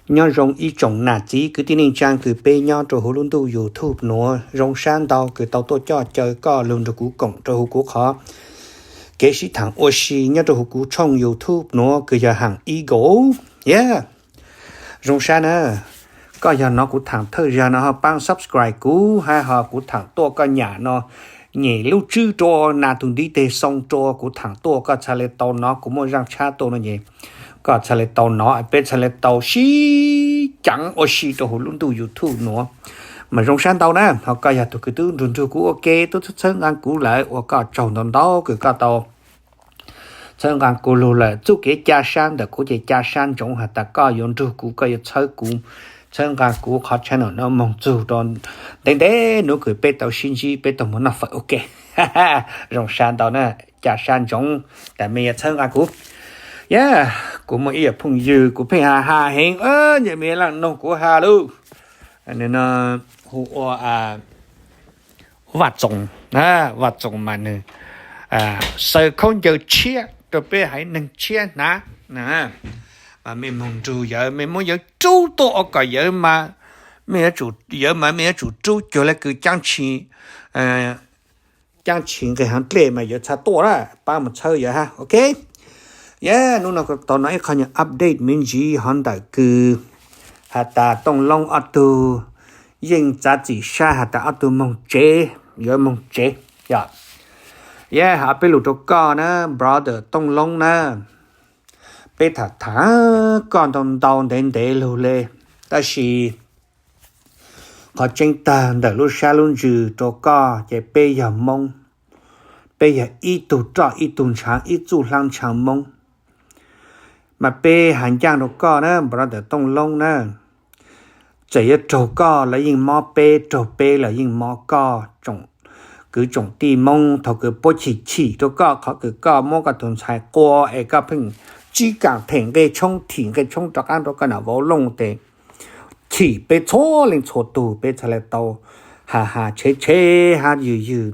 Nyob zoo ib tsoom nam txiv kwv tij neej tsaa kws peb nyob rua huv lub ntuj YouTube nuav, zoo sab ntau kws tau tuaj coj caw koj lug nrug kuv koom rua huv kuv qhov kev sib thaam ua si nyob rua huv kuv tshooj YouTube nuav kws yog Haam Eagle. Yeah, zoo sab na, koj yog nov kuv thaam thawj zag no ho paab subscribe kuv hab ho kuv thaam tuaj koj nyam no nyem lub tswb rua nas tug ntiv teg xoo rua kuv thaam tuaj, koj txhaj le tau nov kuv muaj zaaj tshab tuaj no es koj txhaj le tau nov, peb txhaj le tau sib caav ua si rua huv lub ntuj YouTube nuav. Mas zoo sab ntau na, ho koj yog tug kws tub nrug nrug kuv ua ke, tub txhawb nqaa kuv lawm, ua koj tsaug ntau ntau kws koj tau txhawb nqaa kuv lug lawm. Txuj kev ca sab ntawm kuv ces ca sab ntsoov has tas koj yuav nrug kuv, koj yuav txhawb kuv, txhawb nqaa kuv qhov channel no moog txug rua ntev ntev nuav kws peb tau sib ntsib, peb tau moog noj fawm ua ke. Zoo sab ntau na, ca sab ntsoov tas mej yuav txhawb nqaa kuv. Yeah, kuv muaj ib yam phooj ywg kuv pheej has has heev, nyem mej laaj noog kuv has lug. Nws no hu ua Vaj Txoos, Vaj Txoos mas nws xaws khaub ncaws tshiab rau peb haiv neeg tshiab hnav. Mas mej moog nrug yawg, mej muab yawg rub tuaj ua kom yawg mas, mej yuav tsum, yawg mas mej yuav tsum rub cuag le kws caab tshis, caab tshis nqeg haav dlej mas yawg txhaj tuaj na, paab moog txhawb yawg hab. Ok, yeah, nub no tau nov ib qho nyuag update me ntsis hov ntawm kws has tas Tooj Loob ob tug yeej txav txim sab has tas ob tug moog tsev, yuav moog tsev yom. Yeah, has peb lug rau koj na, brother Tooj Loob na, peb tham tham koj ntau ntau ntev ntev lug le, tab sis qhov tseeb tag ntawm lub sab lub ntsws rau koj ces peb yog Moob, peb yog ib tug roj ib tug ntshaav, ib txuj hlab ntshaav Moob. Mas peb has ncaaj rau koj na, brother Tooj Loob na, txawm yuav raug koj los yeej mob peb, raug peb los yeej mob koj. Kwv tsoom tij Moob thaum kws puab chim chim rau koj qhov kws koj muab koj tug ntxhais qua es koj pheej tsib kaam them nqe tshoob, thim nqe tshoob rov qaab rau koj nam vauv Looj tes, chim peb txhua leej txhua tug, peb txhaj le tau has has tshev tshev hab ywg ywg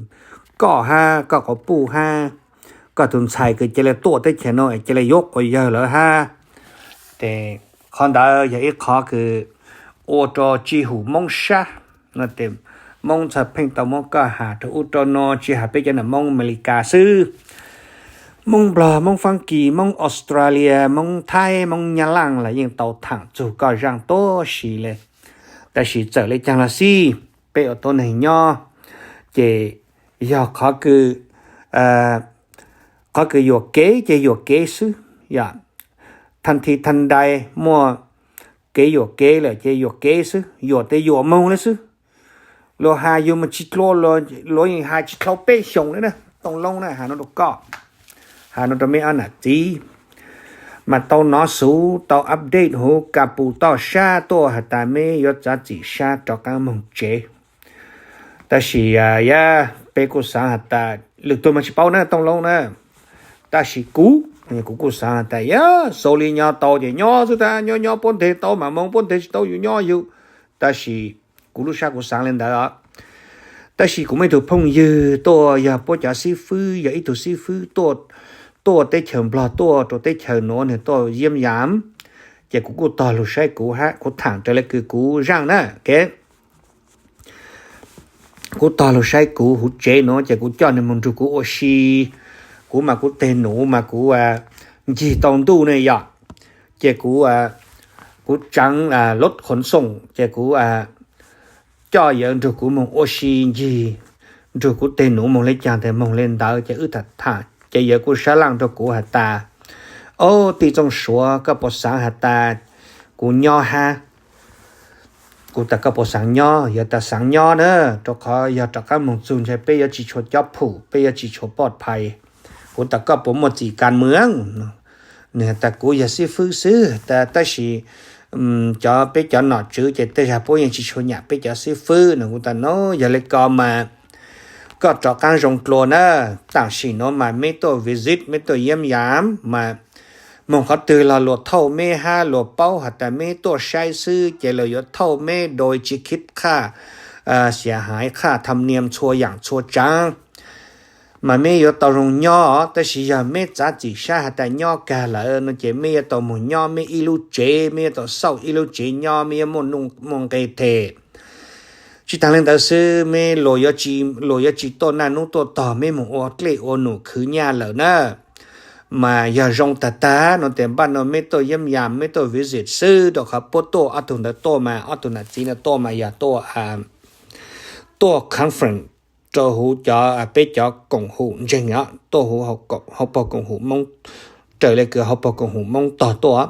koj hab koj quas puj hab koj tug ntxhais kws ca le tuaj teb chaws no es ca le yuav quas yawg lawm hab. Ces qhov ntawd yog ib qhov kws ua rua tsi hum Moob sab. Moob txhaj pheej tau muab koj has rau ub rau no, tsi has peb cov nam Moob Amelikas xwb, Moob Nplog, Moob Faab Kis, Moob Australia, Moob Thaib, Moob Nyab Laaj los yeej tau thaam txug koj zaaj tuab si le. Tab sis txawm le caag los xij, peb ua tuab neeg nyob ces yog qhov kws, qhov kws yuam kev ces yuam kev xwb yom. Thaj thi thaj dai muaj kev yuam kev lawm ces yuam kev xwb, yuam tes yuam moog le xwb. Luag has yug mas tsi dlua, luag yeej has tsi dlhau peb xyoos le na. Tooj Loob na, has no rau koj, has no rau meb ob nam txiv. Mas tau nov xuv, tau update huv Kas Pus toj sab tuaj has tas meb yuav txav txim sab rov qaab moog tsev. Tab sis yog peb kuj xaav has tas lwm tug mas tsi paub na Tooj Loob na, tab sis kuv, kuv kuj xaav has tas yog xaus li nyob tau ces nyob xwb tag, nyob nyob puab nteg tau mas moog, puab nteg tsi tau yus nyob yus. Tab sis kuv lub sab kuv xaav le ntawd os. Tab sis kuv muaj ib tug phooj ywg tuaj, yog puab cov xib fwb, yog ib tug xib fwb tuaj teb chaws Nplog tuaj rau teb chaws nuav, nwg tuaj yeeb yaam, ces kuv kuj tog lug saib kuv hab, kuv thaam raws le kws kuv zaaj na. Kuv tog lug saib kuv huv tsev nuav ces kuv coj nwg moog nrug kuv ua si. Kuv mas kuv teg nuv mas kuv ncig tau ntuj ne yom, ces kuv, kuv tsaav lub qhov xoom ces kuv coj yawg nrug kuv moog ua si ncig, nrug kuv teg nuv moog le caag tes moog le ntawd ces wb tham tham ces yawg kuj sab laaj rau kuv has tas, Ob, tij Txooj Suav, koj puas xaav has tas kuv nyob hab? Kuv tas koj puas xaav nyob? Yawg tas xaav nyob na, rau qhov yog rov qaab moog txug ntshai peb yuav tsi tshua cob phum, peb yuav tsi tshua poj phais. Kuv tas koj puas muaj txim kas mwam? Nwg has tas kuv yog xib fwb xwb, tab sis cov, peb cov nom tswv ces tej zag puab yeej tsi tshua nyam peb cov xib fwb no. Kuv tas no, yog le ko mas koj rov qaab zoo dlua na, tam sim nuav mas meb tuaj visit, meb tuaj yeeb yaam mas moog qhov twg los luag thauj meb hab, luag paub has tas meb tuaj saib xwb ces luag yuav thauj meb doy tsi khib qhaj, xiam haiv qhaj tham niam txhua yaam txhua tsaav. mas meb yuav tau zoo nyob, tab sis yog meb txav txim sab has tas nyob kag lawm no ces meb yuav tau moog nyob meb ib lub tsev, meb yuav tau xauj ib lub tsev nyob, meb yuav muaj nqe them. Tsis taag le ntawd xwb, meb luas yuav tsis tuaj naj nub tuaj tog, meb moog ua dlej ua num khwv nyaj lawm na. Mas yog zoo tag tag no tes npaj no meb tuaj yam yam, meb tuaj visit xwb, rau qhov puab tuaj ob tug ntawd tuaj mas, ob tug nam txiv ntawd tuaj mas yog tuaj, tuaj conference rau huv cov, peb cov koom hum ntseeg, tuaj huv hauv paug koom hum Moob, raws le kws hauv paug koom hum Moob tog tuaj.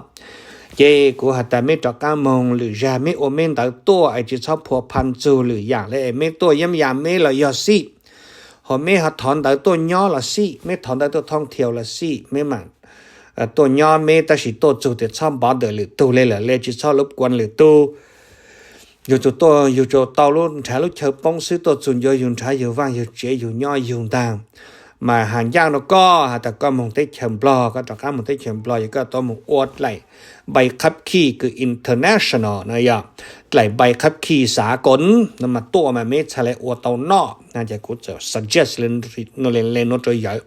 Ces kuv has tas meb rov qaab moog lwm zag, meb ua meb ntawd tuaj es tsis txhob phua pha txug lwm yaam le, meb tuaj yam yam meb los yog xij, ho meb ho thov ntawv tuaj nyob los xij, meb thov ntawv tuaj thoob thiaus los xij, meb mam tuaj nyob meb, tab sis tuaj txug tes txhob npov ntawm lwm tug le lawm le, tsis txhob lub kuas lwm tug. Yug txug tuaj yug tau lub nrhav lub chaw poob xwb, tuaj txug ncua yug nrhav yug vaaj yug tsev yug nyob yug ntaag. Mas has ncaaj rau koj has tas koj moog teb chaws Nplog, koj rov qaab moog teb chaws Nplog yog koj tau moog ua dlaim npaim khab khij kws international no yog dlaim npaim khab khij xav koom no mas tuaj mas meb txhad le ua tau noj. Ces kuv txawm suggest le nuav rau yawg.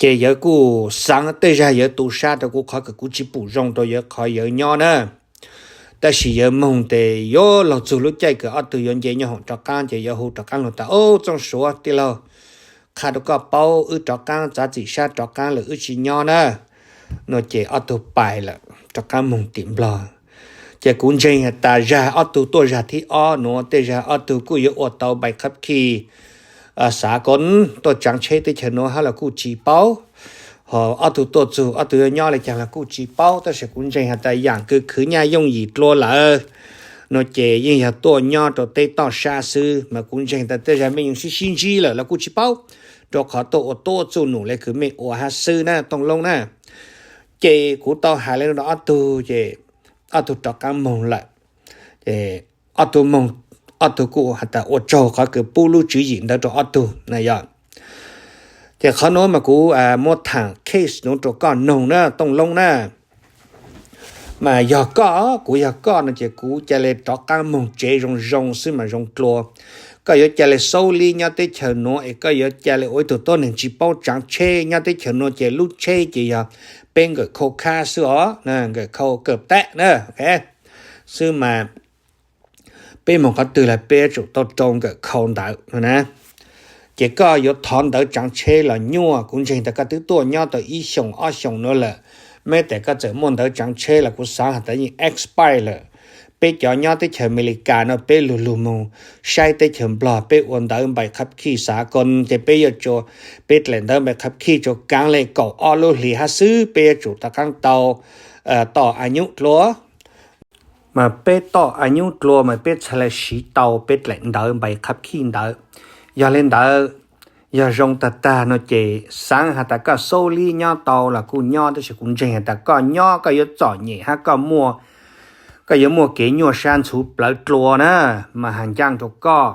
Ces yawg kuj xaav, tej zag yawg tu sab rau kuv qhov kws kuv tsis pum zoo rau yawg qhov yawg nyob na. Tab sis yawg moog tes yuav luag txug lub caij kws ob tug yuav nce nyob hoom rov qaab ces yawg hu rov qaab lug tas, Au, Txooj Suav tij laug, qha rau koj paub, wb rov qaab txav txim sab rov qaab lawm, wb tsis nyob na. No ces ob tug pais lawm, rov qaab moog tim Nplog. Ces kuv ntseeg has tas zag ob tug tuaj zag thib ob nuav, tej zag ob tug kuj yuav ua tau npaim khab khij xav koom tuaj tsaav tsheb teb chaws nuav hab los kuj tsis paub. Ho ob tug tuaj txug ob tug yuav nyob le caag los kuj tsis paub, tab sis kuv ntseeg has tas yaam kws khwv nyaj yooj yim dlua lawm no ces yeej yog tuaj nyob rau teb toj sab xwb, mas kuv ntseeg tas tej zag mej yeej sib sib ntsib lawm los kuj tsis paub, rau qhov tuaj ua tuab txuj num le kws mej ua hab xwb na Tooj Loob na. Ces kuv tau has le nuav rau ob tug ces ob tug rov qaab moog lawm. Ob tug moog, ob tug kuj has tas ua tsaug qhov kws pub lub tswv yim ntawd rau ob tug na yog. Ces qhov nuav mas kuv muab thaam case nuav rau koj noog na Tooj Loob na. Mas yog koj, kuv yog koj no ces kuv ca le rov qaab moog tsev zoo zoo xwb mas zoo dlua. Koj yuav ca le xaub lib nyob teb chaws nuav es koj yuav ca le ua ib tug tuab neeg tsis paub tsaav tsheb nyob teb chaws nuav ces lub tsheb ces yog peb nkawm khau khab xwb os, nkawm khau kawm tab na, xwb mas peb moog qhov twg los peb yuav tsum tau rau nkawm khau ntawd no na. Ces koj yuav thov ntawv tsaav tsheb los nyuaj, kuv ntseeg tas koj twb tuaj nyob tau ib xyoos ob xyoos nuav lawm, meb tes koj txawm muaj ntawv tsaav tsheb los kuv xaav has tas yeej expire lawm. Peb cov nyob teb chaws Amelikas no peb lug lug moog saib teb chaws Nplog, peb ua ntawv npaim khab khij xav koom ces peb yuav tsum, peb dlaim ntawv npaim khab khij tsua kaav le kaum ob lub hlis hab xwb, peb yuav tsum rov qaab tau toj a nyub dlua. Mas peb toj a nyub dlua mas peb txhad le siv tau peb dlaim ntawv npaim khab khij ntawd. Yog le ntawd, yog zoo tag tag no ces xaav has tas koj xaub lib nyob tau los kuj nyob, tab sis kuv ntseeg has tas koj nyob koj yuav txom nyem hab koj muaj, koj yuav muaj kev nyuaj sab ntxhuv plawv dlua na. Mas has ncaaj rau koj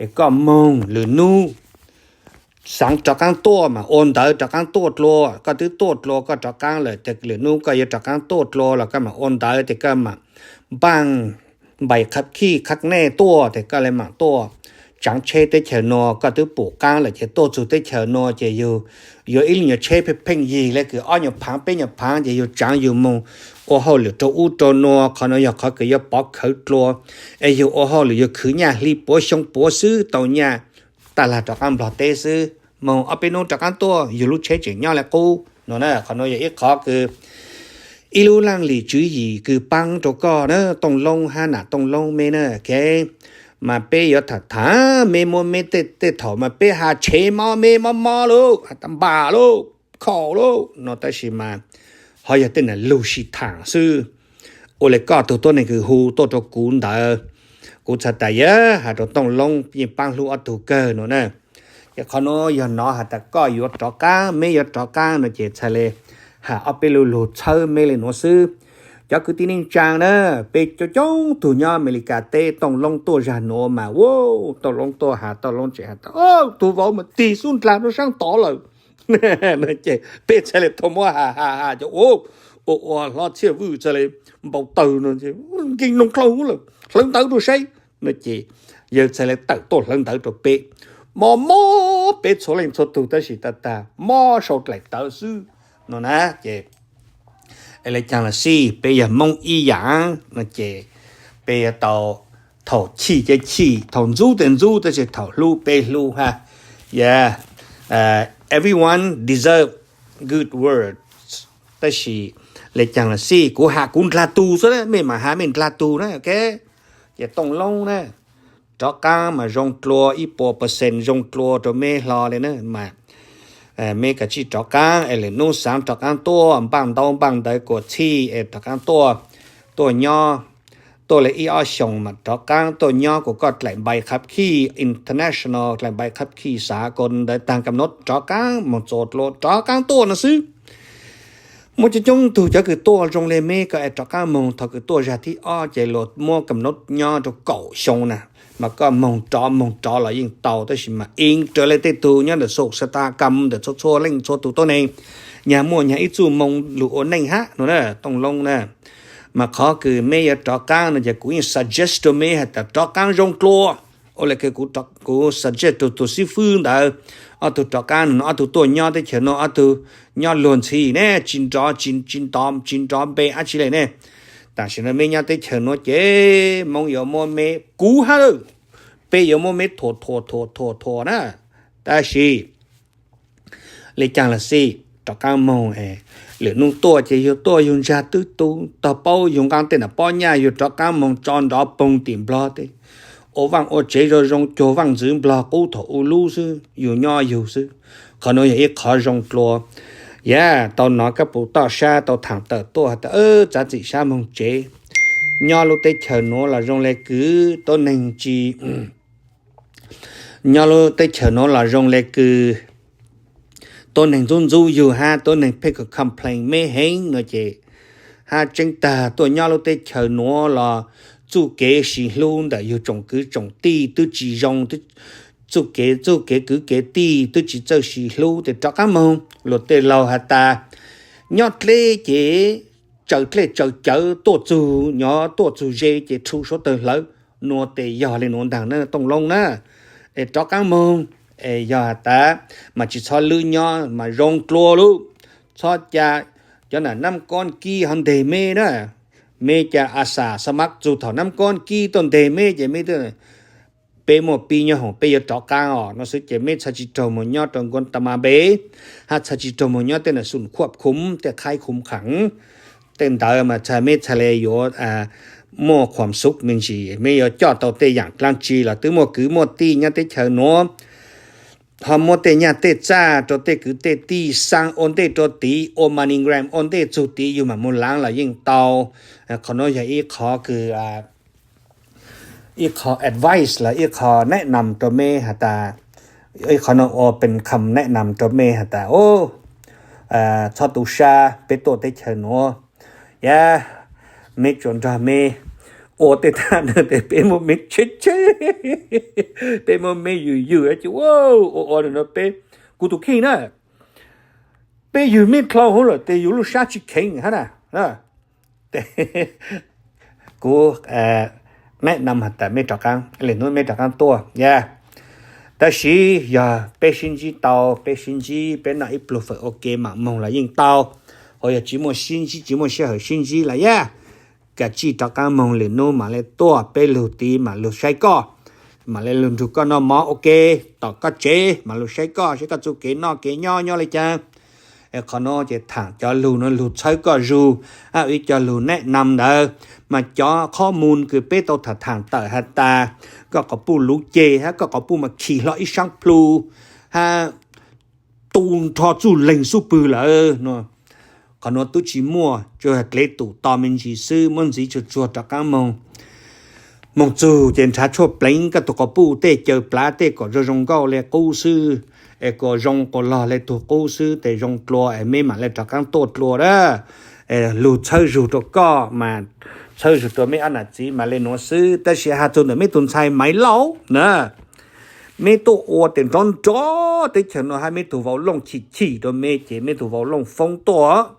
es koj moog lwm nub xaav rov qaab tuaj mas ua ntawv rov qaab tuaj dlua. Koj twb tuaj dlua koj rov qaab lawm tes lwm nub koj yuav rov qaab tuaj dlua los koj mam ua ntawv tes koj mam npaaj npaim khab khij khab nej tuaj tes koj le mam tuaj tsaav tsheb teb chaws nuav. Koj twb pum qaab lawm ces tuaj txug teb chaws nuav ces yug yuav ib lub nyuag tsheb pheej pheej yig le kws ob nyuag phaav peb nyuag phaav ces yug tsaav yug moog ua hauj lwm rau ub rau nuav. Qhov nuav yog qhov kws yuav pov khawv dlua es yug ua hauj lwm yug khwv nyaj hli puav xyoo puav xwb tau nyaj taj lag rov qaab Nplog teb xwb. Moog ob peb nub rov qaab tuaj yug lub tsheb tseem nyob le qub no na. Qhov nuav yog ib qhov kws ib lub laaj lim tswv yim kws paab rau koj na Tooj Loob hab nam Tooj Loob meb na. Mas peb yuav tham tham meb muab meb tej thaum mas peb has tshev mob meb mob mob lauj, has tas npam lauj, khaum lauj no tab sis mas ho yog tej nam lug sib tham xwb. Ua le koj tug tuab neeg kws hu tuaj rau kuv ntawd, kuv txhais tas yog has rau Tooj Loob yeej paab hlub ob tug kawg no na. Ces qhov nuav yog nov has tas koj yuav rov qaab, meb yuav rov qaab no ces txhais le has ob peb lu lug txhawb meb le nuav xwb. Cov kwv tij neej tsaa na, peb coob coob tug nyob Amelikas teb, Tooj Loob tuaj zag nuav mas, Tooj Loob tuaj has, Tooj Loob tseem has tas, Tug vauv mas tig xub ndlag rau saab tod lawm. Ces peb txhais le tau muab has has has cov ua ua hlob Txhiaj Vwj txhais le npau taws no, nkeeg noog dlhau lawm, hlawv ntawv rau saib no ces yawg txhais le tawm tuaj hlawv ntawv rau peb. mob mob peb txhua leej txhua tug tab sis tag tag mob sau dlaim tawv xwb no na. Ces le caag los xij, peb yog Moob ib yaam no ces peb yuav tau, thaum chim ces chim, thaum ntxub ces ntxub, tab sis thaum hlub peb hlub hab. Yeah, everyone deserve good words. Tab sis le caag los xij, kuv has kuv ndlag tug xwb, mej mam has mej ndlag tug na, ok? Ces Tooj Loob na, rov qaab mas zoo dlua, ib puas percent zoo dlua rau meb hlo le na mas. Meb kav tsij rov qaab es lwm nub xaav rov qaab tuaj npaaj ntaub npaaj ntawv kuas txhij es rov qaab tuaj, tuaj nyob, tuaj le ib ob xyoos mas rov qaab tuaj nyob kuas koj dlaim npaim khab khij international, dlaim npaim khab khij xav kuas ntawd taag kam nub rov qaab moog txua dlua rov qaab tuaj no xwb. Muaj coob coob tug cov kws tuaj zoo le meb ko es rov qaab moog, thaum kws tuaj zag thib ob ces luas muab kam nub nyob rau kaum xyoo na, mas koj moog rov moog rov los yeej tau, tab sis mas ib raws le tej tug nyob ntawm xus xav tas kam ntawm txhua txhua leej txhua tug tuab neeg, nyag muaj nyag ib txuj moo lug ua neej hab no na Tooj Loob na. Mas qhov kws meb yuav rov qaab no ces kuv yeej suggest rau meb has tas rov qaab zoo dlua. Ua le kws kuv suggest rau tug xib fwb ntawd, ob tug rov qaab no, ob tug tuaj nyob teb chaws no, ob tug nyob luag ntxhi ne, tsis nrov, tsis nrov, tsis nrov npe dab tsi le ne. Tam sim no meb nyob teb chaws nuav ces Moob yuav muab meb, kuv hab, peb yuav muab meb thuam thuam thuam thuam thuam na. Tab sis le caag los xij, rov qaab moog, lwm nub tuaj ces yug tuaj yug ntsag twb tu tog paub yug nqaa tej nam pob nyaj, yug rov qaab moog tso nrov poog tim Nplog tej, ua vaaj ua tsev zoo zoo cuag vaaj ntxwv Nplog qub thaum u lub xwb, yug nyob yug xwb. Qhov nuav yog ib qhov zoo dlua. Yog tau nov kab pum toj sab tau thaam tawm tuaj has tas txav txim sab moog tsev. Nyob lub teb chaws nuav los zoo le kws tuab neeg tsis, nyob lub teb chaws nuav los zoo le kws tuab neeg ntxub ntxub yug hab tuab neeg pheej kws complain meb heev no ces, hab tseeb tag tuaj nyob lub teb chaws nuav los txuj kev sis hlub ntawm yug tsoom kwv tsoom tij twb tsis zoo, txuj kev, txuj kev kwv kev tij twb tsis txawj sis hlub, ces rov qaab moog. Luag tej laug has tas nyob dleb ces tsaws dlej tsaws cawv tuaj txug nyob tuaj txug ze ces rhu suav tawg hlawv, nuav tes yog le nuav ntaag na Tooj Loob na. Es rov qaab moog, es yog has tas mas tsis txhob lwb nyob mas zoo dlua lub, txhob ca cov nam nab koob kib ho nteg meb na. Meb ca a xas xa mab txug thaum nab koob kib tuaj nteg meb ces meb, peb muaj pib nyob hoom peb yuav rov qaab os no xwb ces meb txhad tsis raug moog nyob rau Guantanamo Bay, hab txhad tsis raug moog nyob tej nam xum khuab khum tej qhaib khum khaam. Tej ntawd mas txhad meb txhad le yuav muaj khuam xub me ntsis, meb yuav coj tau tej yaam dlaab tsi los twb muaj kwv muaj tij nyob teb chaws nuav, ho muab tej nyaj tej txaj rau tej kwv tej tij xaa ua ntej rau tid, ua MoneyGram ua ntej txug tid yug mam moog laav los yeej tau. Qhov nuav yog ib qhov kws ib qho advice los ib qho neb nam rau meb has tas, ib qho nuav ua pes kham neb nam rau mej has tas, txhob tu sab peb tuaj teb chaws nuav, yog meb tsuas nrog meb ua tej thaaj nuav tes peb muab meb tsheb tsheb, peb muab meb yws yws ces ua ua no peb, kuv tus kheej na, peb yws meb dlhau hauv lawm tes yus lub sab tsis kheev hab na. Kuv neb nam has tas meb rov qaab, le nuav meb rov qaab tuaj yog, tab sis yog peb sib ntsib tau, peb sib ntsib peb noj ib pluag fawm ua ke mam moog los yeej tau. Ho yog tsis muaj sib ntsib, tsis muaj sij hawm sib ntsib los yog kav tsij rov qaab moog, lwm nub mam le tuaj peb lug tid mam lug saib koj, mam le lug nrug koj noj mov ua ke, tom koj tsev mam lug saib koj, saib koj txuj kev noj kev nyob nyob le caag. Qhov nuav ces thaam cov lug nuav lug txhawb koj zug, ib co lug neb nam ntawd, mas cov qhov mus kws peb tau thaam thaam tawm has tas koj quas puj luv ceg hab koj quas puj mas khi hlo ib saab plhu hab tu nrho txuj leeg xub pwg lawm no. Qhov nuav tub tsis muaj, tsuas dlev tum to me ntsis xwb, muab ntxiv tsuag tsuag rov qaab moog. Moog txug ces nrhav tshuaj pleev koj tug quas puj tej caws plaav tej kom zoo zoo nkauj le qub xwb, es kom zoo quas log le tug qub xwb tes zoo dlua es meb mam le rov qaab tuaj dlua na. Lug txhawb zug rau koj mas txhawb zug rau meb ob nam txiv mas le nuav xwb, tab sis has txug ntawm meb tug ntxhais Maiv Lauj na, meb tuaj ua tes nrov nrov teb chaws no hab meb tug vauv Looj chim chim rau meb ces meb tug vauv Looj foob tuaj,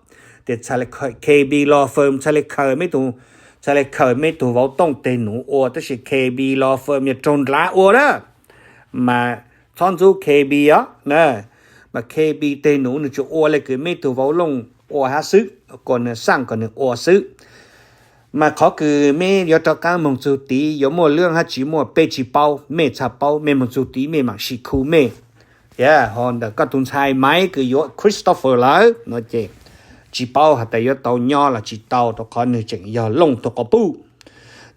tes txhad le khaws KB Law Firm, txhad le khaws meb tug, txhad le khaws meb tug vauv Tooj teg nuav ua, tab sis KB Law Firm yog raug nrhav ua na, mas txhob ntxub K B os na. Mas K B tej num nws tsuas ua le kws meb tug vauv looj ua hab xwb, kom nws xaj kom nws ua xwb. Mas qhov kws meb yuav rov qaab moog txug tid yuav muaj lwm hab tsi muaj peb tsi paub, mej txhaj paub, mej moog txug tid mej maam sim khu mej. Yog ho ntawm koj tug ntxhais Maiv kws yuav Christopher lawm no ces tsi paub has tas yuav tau nyob los tsi tau rua qhov nwg tseem yog looj tug quas puj.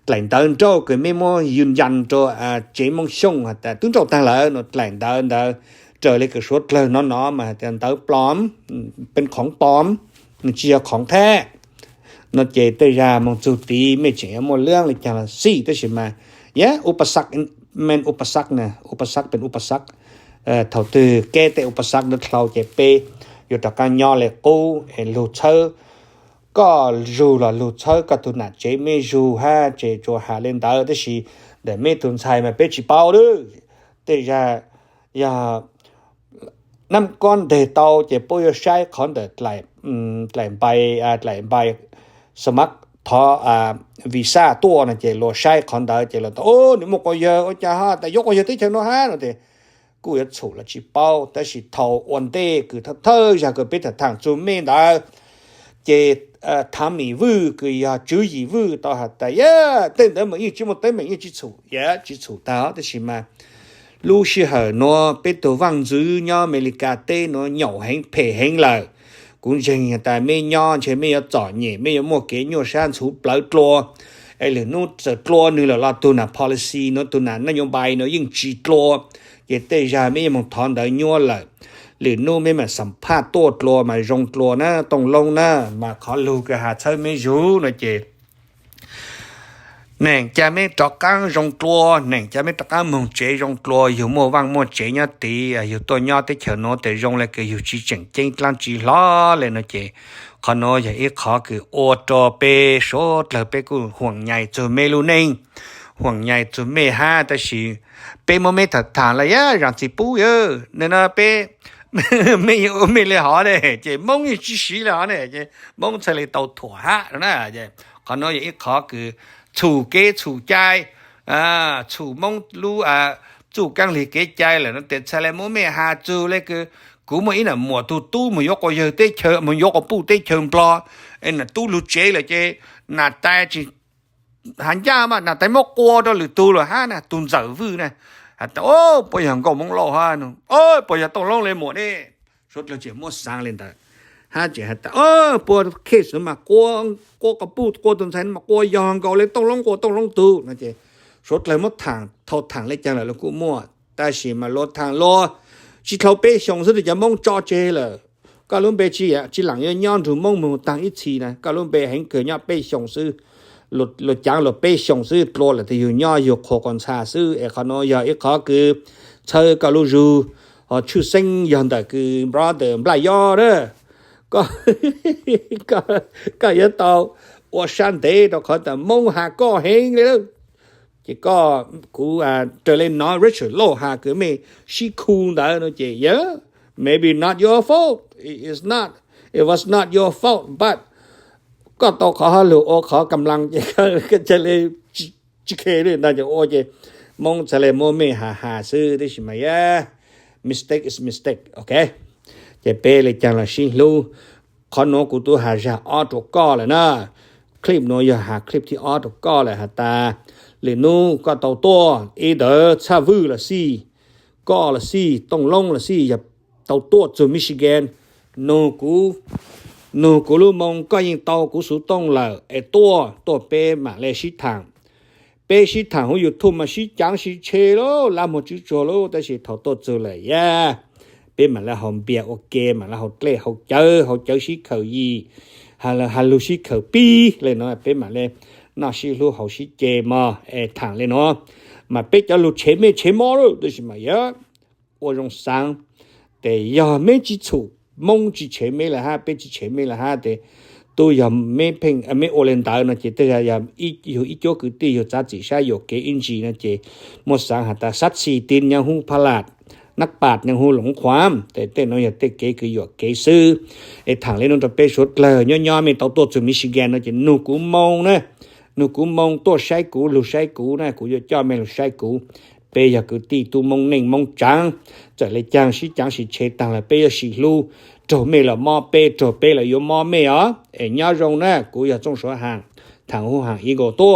Dlaim ntawv nrauj kws meb muab yws yas rua tsev Moob Xyooj has tas tub nrauj taag lawm no, dlaim ntawv ntawd raws le kws suav dlawg nov nov mas has tas ntawv ploov, peb khoov ploov, nws tsi yog khoov thab. No ces tej zag moog txug tid mej tseem yuav muaj lwm le caag los xij tab sis mas, yog, upasak, mej upasak na, upasak peb upasak. Thaum twg kev tej upasak ntawd dlhau ces peb yuav rov qaab nyob le qub es lug txhawb koj zug los lug txhawb koj tug nam tsev mej zug hab ces tsuas has le ntawd tab sis ntawm meb tug ntxhais mas peb tsi paub lawm. Tej zag yog nab kob nteg tau ces puab yuav saib qhov ntawm dlaim npai, dlaim npai sumab thov visa tuaj no ces luas saib qhov ntawd ces luas tas, o, nws muaj quas yawg ua cas ho tas yuav quas yawg teb chaws no hab no ces kuj yuav txhum los tsi paub tab sis thaum ua ntej kws thawj thawj zag kws peb tham thaam txug mej ntawd ces Thas Mim Vwj kws yog Tswv Yim Vwj tau has tas, yog, tej ntawd mas yeej tsi muaj teeb meem yeej tsi txhum, yog tsi txhum tag tab sis mas lub sij hawm nuav peb tug vaaj ntxwv nyob Amelikas teb nuav nyaum heev phem heev lawm. Kuv ntseeg has tas mej nyob ntshe mej yuav txom nyem, mej yuav muaj kev nyuaj sab ntxhuv plawv dlua. Es lwm nub txawm dlua nwg lawm los tug nam policy nuav tug nam nab nyob npai nuav yeej tsi dlua. Ces tej zag mej yeej moog thov ntawv nyuab lawm. Lwm nub mej maam xam phaj tuaj dlua mas zoo dlua na Tooj Loob na, mas qhov lug kws has txhawb mej zug no ces neeg ca mej rov qaab zoo dlua, neeg ca mej rov qaab moog tsev zoo dlua, yug muaj vaaj muaj tsev nyob tid, yug tuaj nyob teb chaws nuav tes zoo le kws yug tsi tseem ceeb dlaab tsi hlo le no ces qhov nuav yog ib qhov kws ua rua peb suav dlawg peb kuj huam nyais txug mej lub neej, huam nyais txug mej hab tab sis peb muab mej tham tham le yog zam txim pub yog ne no peb mej ua mej le hov ne ces Moob yeej tsi siv le hov ne ces Moob txhaj le tau thuam hab na. Qhov nuav yog ib qhov kws txhum kev txhum cai, txhum Moob lub txuj kaab lig kev cai lawm no tes txhaj le muab mej has txug le kws kuv muaj ib nam muam tug tub moog yuav quas yawg teb chaws, moog yuav quas puj teb chaws Nplog, nam tub lug tsev lawm ces nam tais tsis has ncaj mas nam tais muab qua rua lwm tug lawm hab na, tug Ntxawm Vwj na. Has tas, o, puas yog nkauj Moob Lauj hab no, o, puas yog Tooj Loob le muam ne. Suav dlawg tseem muab xaav le ntawd hab tseem has tas, o, puas case no mas qua, qua quas puj qua tug ntxhais no mas qua yog nkaus le Tooj Loob qua Tooj Loob tug no ces suav dlawg muab thaam, thaum thaam le caag lawm los kuj muaj tab sis mas luag thaam luag tsi dlhau peb xyoos xwb tes cov Moob tso tseg lawm. Koj lub npe tsi, tsi laam yuav nyob nrug Moob moog taag ib txhis na, koj lub npe heev kawg nyob peb xyoos xwb, luag caav luag peb xyoos xwb dlua lawm tes yug nyob yug qhuas quas ntxhas xwb es qhov nuav yog ib qhov kws txhawb koj lub zug. Ho tshwj xeeb yog ntawm kws brother Nplaj Yob na, koj yuav tau ua sab ntev rau qhov tas Moob has koj heev le lawm. Ces koj, kuv raws le no Richard Lauj has kws mej sib khu ntawd no ces yog, maybe not your fault, it's not, it was not your fault, but koj tau qhov hab lug ua qhov kam laas ces koj ca le tsi khe le ntag ces ua ces Moob txhaj le muab mej has has xwb tab sis mas yog mistake is mistake, ok. Ces peb le caag los sib hlub. Qhov nuav kuv tub has zag ob rua koj lawm na. Clip nuav yog has clip thib ob rua koj lawm has tas lwm nub koj tau tuaj ib ntawd Txhaj Vwj los xij, koj los xij, Tooj Loob los xij, yog tau tuaj txug Michigan, nug kuv, nug kuv lub moo, koj yeej tau kuv xuv tooj lawm es tuaj, tuaj peb maam le sib thaam. Peb sib thaam huv YouTube mas sib caav sib tshe lawm, lab muag tswb tsuag lawm tab sis thaum tuaj txug lawm yog peb maam le haus npias ua ke, maam le haus dlej haus cawv, haus cawv sib khaws yim, has lug sib khaws pib le nuav, peb maam le noj sib hlub haus sib ce mog es thaam le nuav. Mas peb cov lug tshev mej tshev mob lawm tab sis mas yog ua zoo xaav, tes yog meb tsi txhum, Moob tsi tshev meb lawm hab peb tsi tshev meb lawm hab tes tub yog meb pheej meb ua le ntawd no ces tej zag yog yug ib cuab kwv tij yug txav txim sab yuam kev ib ntsis no ces muaj xaav has tas sab txhis ti nyob huv pha las, nab pas nyob huv loov qhuav, tes tej nuav yog tej kev kws yuam kev xwb. Es thaam le nuav rau peb suav dlawg nyob nyob mej tau tuaj txug Michigan no ces nug kuv moo na, nug kuv moo tuaj saib kuv, lug saib kuv na, kuv yuav coj mej lug saib kuv. Peb yog kwv tij tub Moob neej Moob tsaav, txawm le caag sib caav sib tshev taag los peb yuav sib hlub. Raug mej los mob peb, raug peb los yuav mob mej os. Es nyob zoo na, kuv yog Txooj Suav Haas, thaam Huv Haas ib nkaus tuaj.